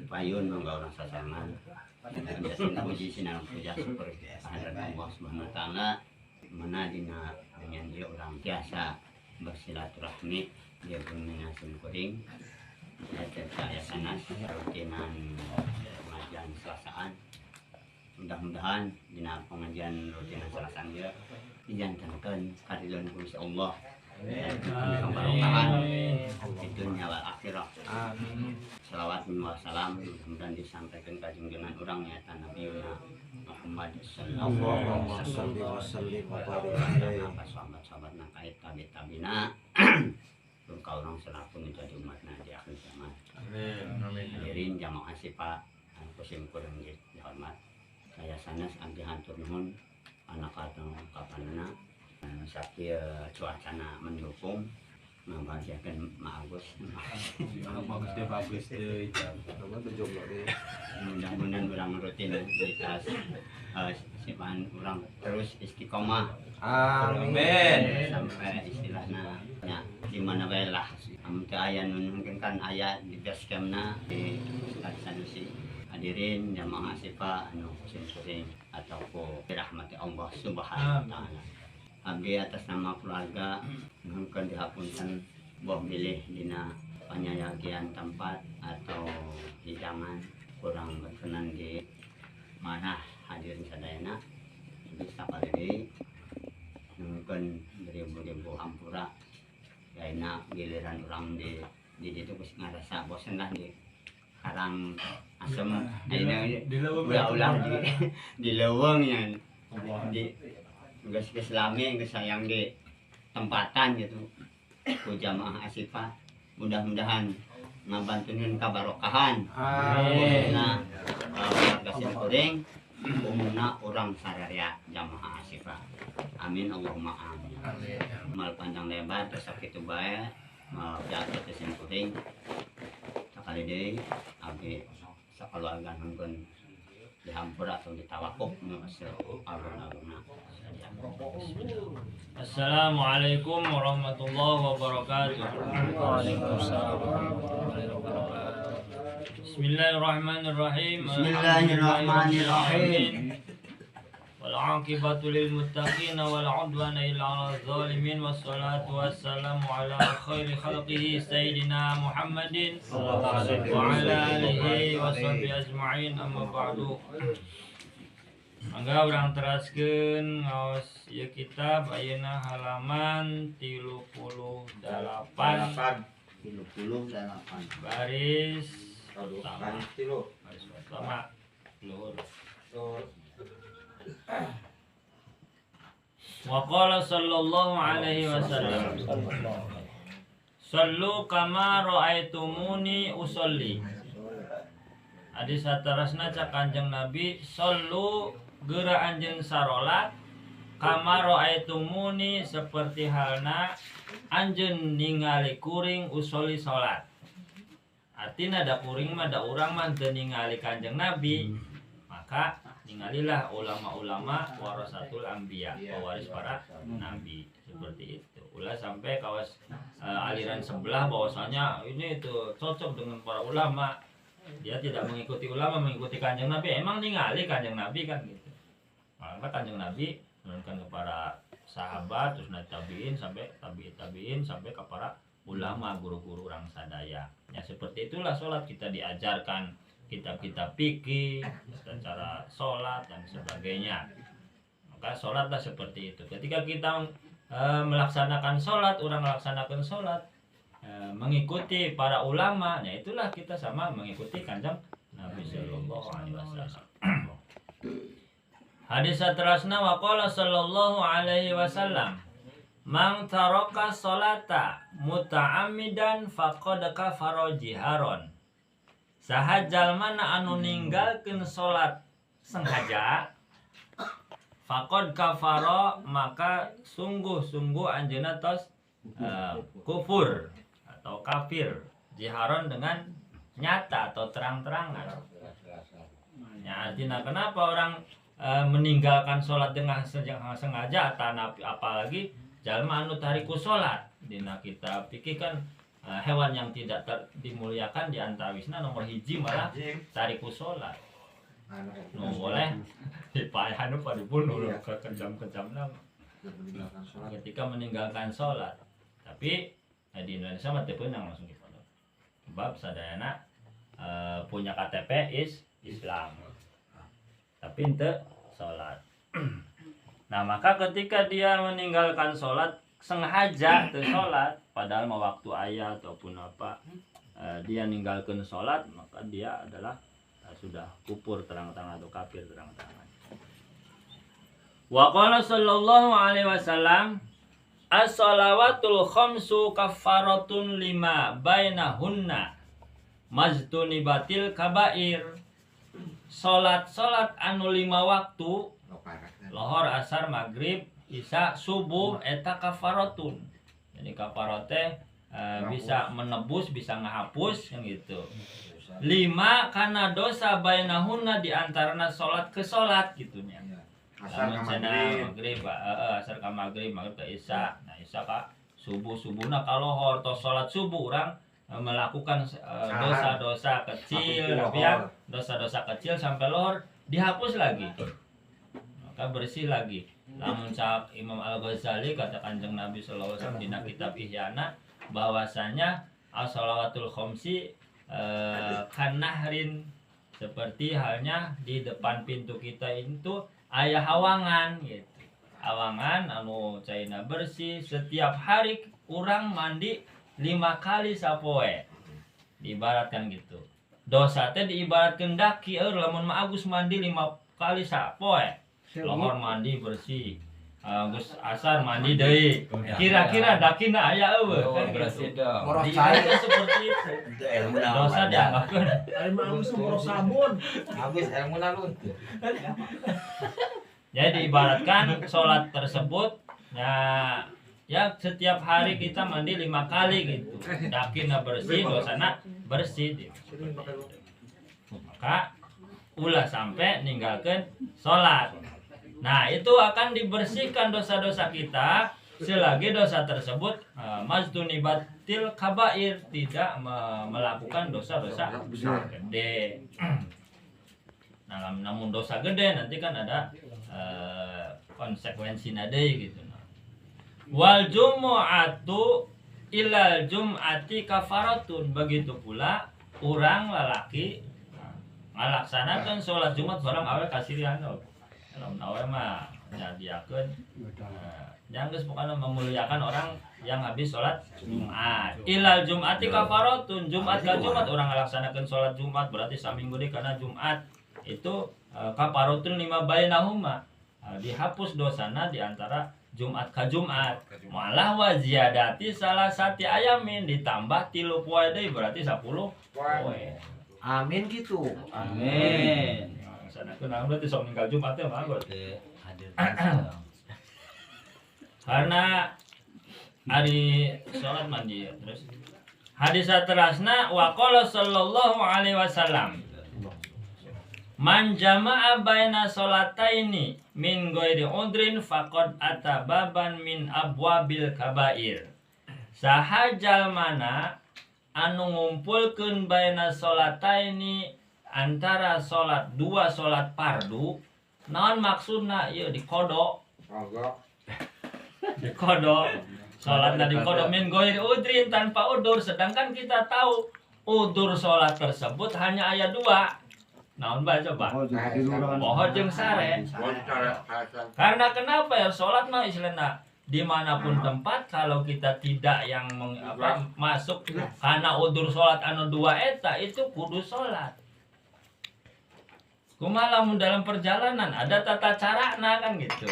Payun mangga urang sasarengan. Biasa puji sinareng puja syukur kehadirat Allah Subhanahu wa taala, mana dina dengan dia urang biasa bersilaturahmi dia punya kuring saya sanes rutinan pengajian Selasaan. Mudah-mudahan dina pengajian rutinan Selasaan dia dijantenkeun karidhoan ku Gusti Allah kabarokahan di dunia wal akhirah. Amin. Salawat wa salam mudah-mudahan disampaikan ka junjungan urang nyaeta Nabi Muhammad sallallahu alaihi Salli wa sallim wa barik alaihi. wasallam, sahabat-sahabat kait tabi tabina ka urang selaku menjadi umatna di akhir zaman. Amin. Amin. Hadirin jamaah Asyifa anu ku sim kuring dihormat, saya sanes abdi hatur nuhun anak atau kapanana sakieu cuacana mendukung membahagiakan Ma Agus. Bagus deh, bagus deh. Kamu tuh jomblo deh. Mudah-mudahan urang rutinitas sifat urang terus istiqomah. Amin. Sampai istilahnya ya, di mana wae lah amun teu aya nu mungkin kan aya di base campna di Ustaz Sanusi. Hadirin jamaah Asyifa anu kuring atau ku dirahmati Allah Subhanahu wa taala, abdi atas nama keluarga nuhunkeun dihapunten boh bilih dina panyayagian tempat atau hidangan kurang berkenan di mana hadirin sadayana. Bisa kali nuhunkeun beribu-ribu hampura. Ayeuna giliran urang di ditu geus ngarasa bosen lah di Karang Asem ayeuna ulah-ulah di leuweung nya di geus geus lami geus sayang di tempatan gitu ku jamaah Asyifa. Mudah-mudahan ngabantuneun kabarokahan. Amin. Nah, keluarga sim kuring, umumna urang sararea jamaah Asyifa. Amin Allahumma amin. Mal panjang lebar terus sakitu bae mal pidato teh sim kuring. Sakali deui abdi sakaluarga nuhunkeun dihampura atau ditawakuf nu alun-alunna. Assalamualaikum warahmatullahi wabarakatuh. Waalaikumsalam warahmatullahi wabarakatuh. Bismillahirrahmanirrahim. Bismillahirrahmanirrahim. Wal aqibatu lil muttaqin wal udwana illa 'alal zalimin, wassalatu wassalamu ala khairi khalqihi sayyidina Muhammadin wa ala alihi wa sahbihi ajma'in, amma ba'du. Mangga urang teraskeun ngaos ieu kitab ayeuna halaman 38. 38. Baris pertama. Baris tilu. Baris pertama luhur. Wa qala sallallahu alaihi wasallam, sallu kama ra'aitumuni usolli. Hadis saterasna cak Kanjeng Nabi, sallu geura anjeun sarolat, kama ra'aitumuni seperti halna anjeun ningali kuring, usolli salat. Artina da kuring mah, da urang mah teu ningali Kanjeng Nabi, maka ningalilah ulama-ulama warasatul anbiya, pewaris para nabi, seperti itu. Ulah sampai kawas aliran sebelah bahwasanya ini itu cocok dengan para ulama, dia tidak mengikuti ulama, mengikuti Kanjeng Nabi. Emang ningali Kanjeng Nabi kan gitu. Maka Kanjeng Nabi menurunkan kepada sahabat, terus nabi tabiin sampai tabiin tabiin sampai ke para ulama, guru-guru orang sadaya ya. Seperti itulah sholat kita diajarkan kitab-kitab fikih cara sholat dan sebagainya. Maka sholatlah seperti itu. Ketika kita melaksanakan sholat, orang melaksanakan sholat mengikuti para ulama ya, itulah kita sama mengikuti Kanjeng Nabi Shallallahu Alaihi Wasallam. Hadis seterusnya, waqala sallallahu alaihi wasallam, man taraka salata muta'ammidan faqad kafara jiharon. Saha jalmana anu ninggalkeun salat sengaja, faqad kafara maka sungguh-sungguh anjeunna tos kufur atau kafir, jiharon dengan nyata atau terang-terangan. Ya, artinya kenapa orang meninggalkan sholat dengan sengaja atau apalagi jalma anu tariku sholat? Dina kitab fikih kan Hewan yang tidak dimuliakan di antawisna nomor hiji malah tariku sholat. Nu boleh dipayahan nu dibunuh kejam-kejamna ketika meninggalkan sholat. Tapi di Indonesia mah teu peunang langsung dikodok. Sebab sadayana punya KTP is Islam. Tapi henteu sholat. Nah, maka ketika dia meninggalkan sholat sengaja teu sholat, padahal mau waktu aya ataupun apa, dia ninggalkan sholat, maka dia adalah sudah kufur terang-terangan atau kafir terang-terangan. Wa qala sallallahu alaihi wasallam, as-salawatul khamsu kaffaratun lima bainahunna majtunibatil kabair. Salat-salat anu 5 waktu, lohor, asar, maghrib, isya, subuh, eta kafaratun. Jadi kafarat teh bisa menebus, bisa ngehapus yang gitu. 5 karena dosa bainahunna di antarana salat ke salat gitu nya. Asar ka maghrib, maghrib, asar ka maghrib, maghrib ka isya. Nah, isya ka subuh, subuhna ka lohor tos salat subuh urang melakukan dosa-dosa kecil, tapi ya dosa-dosa kecil sampai lohor dihapus lagi. Maka bersih lagi. Lamun cak Imam Al-Ghazali kata Kanjeng Nabi sallallahu alaihi wasallam dina kitab Ihyana bahwasanya as-shalawatul khamsi kanahrin, seperti halnya di depan pintu kita itu aya hawangan gitu. Hawangan anu caina bersih, setiap hari urang mandi 5 kali sapoe. Diibaratkan gitu. Dosa teh diibaratkan daki eueuh lamun mah Agus mandi 5 kali sapoe. Lohor mandi bersih. Agus asar mandi deui. Kira-kira dakina aya eueuh kan bersih gitu. dong. Diibaratkan seperti itu. Dosa dianggapkeun. Ari mah Agus boros sabun. Habis ilmuna luntur. Jadi diibaratkan sholat tersebut ya setiap hari kita mandi 5 kali gitu. Dakina bersih, dosana bersih gitu. Maka ulah sampai ninggalkan sholat. Nah, itu akan dibersihkan dosa-dosa kita selagi dosa tersebut mazdunibatil kabair, tidak melakukan dosa-dosa gede. Nah, namun dosa gede nanti kan ada konsekuensi nade gitu. Wal jumu'atu ilal jum'ati kafaratun. Begitu pula orang lalaki ngalaksanakan sholat Jumat barang awe kasirian. Lamun awe mah nyadiakeun yang geus pokona memuliakan orang yang habis sholat Jumat. Ilal jum'ati kafaratun. Jumat ka Jumat orang ngalaksanakan sholat Jumat berarti saminggu deui kana Jumat itu kafaratun lima bainahuma. Dihapus dosana di antara Jumat ka Jumat. Malah wa ziyadati salah sati ayamin, ditambah 3 poe deui berarti 10 poe. Amin gitu. Amin. Sanakeun naon berarti sok ninggal Jumat teh mah Karena hari sholat mandi terus. Hadis saterasna wa qala sallallahu alaihi wasallam, man jama'a baina sholataini min ghairi udrin faqad ata baban min abwabil kabair. Saha jalmana anu ngumpulkeun baina sholataini antara sholat dua sholat fardu, naon maksudna ieu dikodok. Dikodok. Sholatna dikodok min ghairi udrin, tanpa udur, sedangkan kita tahu udur sholat tersebut hanya ayat 2. Naon bae coba? Poho jeung sare. Karena kenapa ya sholat mah istilahna dimanapun tempat kalau kita tidak yang masuk karena udur sholat anu 2 eta itu kudu sholat. Kumaha lamun dalam perjalanan ada tata carana kan gitu.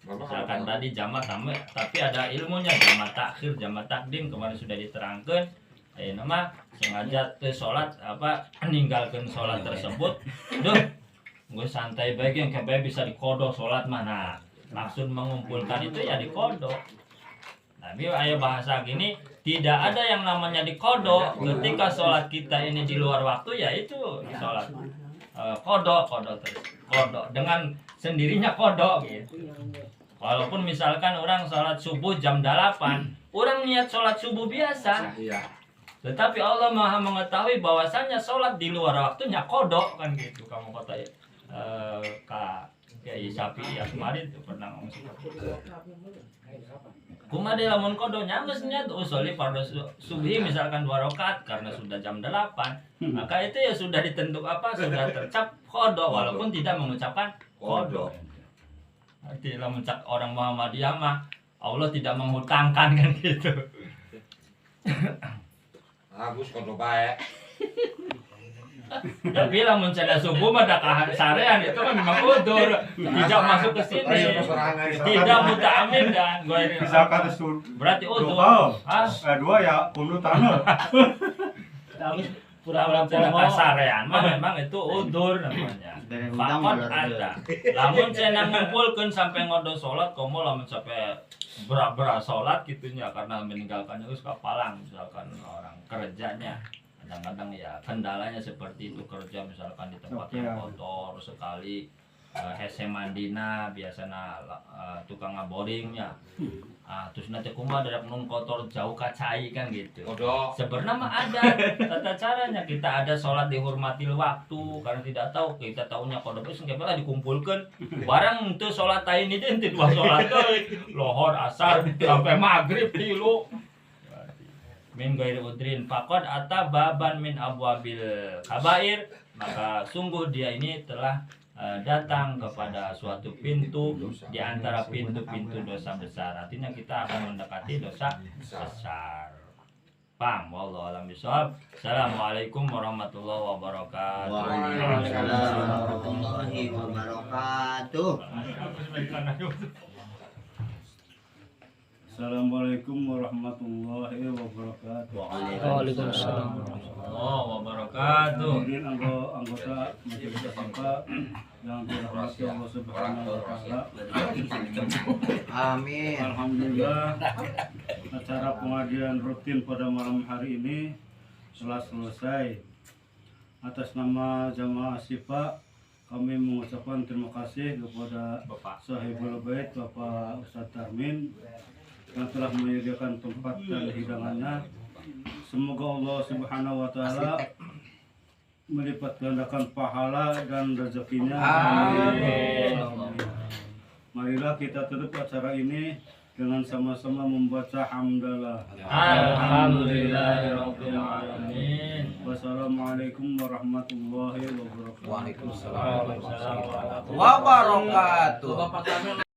Misalkan tadi jamak tapi ada ilmunya, jamak takhir, jamak takdim kemarin sudah diterangkan. Ayeuna mah sengaja teu salat apa ninggalkeun salat tersebut. Duh, gue santai bae yang kabeh bisa dikodok salat mah. Nah, maksud mengumpulkan itu ya dikodok. Tapi aya bahasa gini, tidak ada yang namanya dikodok ketika salat kita ini di luar waktu, ya itu salat kodok terus kodok dengan sendirinya kodok gitu. Walaupun misalkan orang salat subuh jam 8, orang niat salat subuh biasa. Tetapi Allah Maha mengetahui bahwasannya sholat di luar waktunya qodho kan gitu. Kamu kata Kak Kiai Syafi'i ya kemarin tuh pernah ngomong seperti itu. Kumaha deui lamun qodho nya geus niat usolli fardhu subhi misalkan 2 rakaat karena sudah jam 8, maka itu ya sudah ditentuk apa, sudah tercap qodho walaupun tidak mengucapkan qodho. Artinya lamun cak orang Muhammadiyah mah Allah tidak menghutangkan kan gitu. Agus qodho bae. Tapi lamun cenah subuh mah da sarean itu kan memang udur, tidak masuk ke sini. Tidak muta'amid dan Bisa kata sur berarti udur. Dua. Ah, Dua ya kudu tanah. Agus pura-pura lamun cenah kasarean mah memang itu udur namanya. Dari hutang Faqod molor ada. Lamun cenah ngumpulkeun sampai ngodo salat komo lamun sampai berat-berat salat gitunya karena meninggalkannya geus kapalang, misalkan orang kerjanya kadang-kadang ya kendalanya seperti itu, kerja misalkan di tempat yang kotor sekali, hese mandina biasana, tukang ngaboringnya, ah, terus nanti kumaha dari nun kotor jauh kacai kan gitu. Qodho. Sebenarnya mah ada tata caranya, kita ada sholat dihormati waktu karena tidak tahu, kita tahunya qodho itu lah dikumpulkan barang itu sholat ini itu dua sholat deui, lohor asar sampai maghrib tilu min ghairi udrin faqad ata baban min abwabil kabair, maka sungguh dia ini telah datang kepada suatu pintu di antara pintu-pintu dosa besar. Artinya kita akan mendekati dosa besar. Paham? Wallahu a'lam bishawab. Assalamualaikum warahmatullahi wabarakatuh. Waalaikumsalam warahmatullahi wabarakatuh. Assalamualaikum warahmatullahi wabarakatuh. Waalaikumsalam. Warahmatullahi wabarakatuh. Hadirin anggota Majelis Asyifa yang dirahmati Allah Subhanahu wa taala. Amin. Alhamdulillah, acara pengajian rutin pada malam hari ini telah selesai. Atas nama jamaah Asyifa kami mengucapkan terima kasih kepada Bapak. Sahibul Bait Bapak Ustadz Tarmin yang telah menyediakan tempat dan hidangannya. Semoga Allah Subhanahu wa taala melipat gandakan pahala dan rezekinya. Amin. Marilah kita tutup acara ini dengan sama-sama membaca hamdalah. Alhamdulillahirabbil alamin. Wassalamualaikum warahmatullahi wabarakatuh. Waalaikumsalam warahmatullahi wabarakatuh. Bapak kami.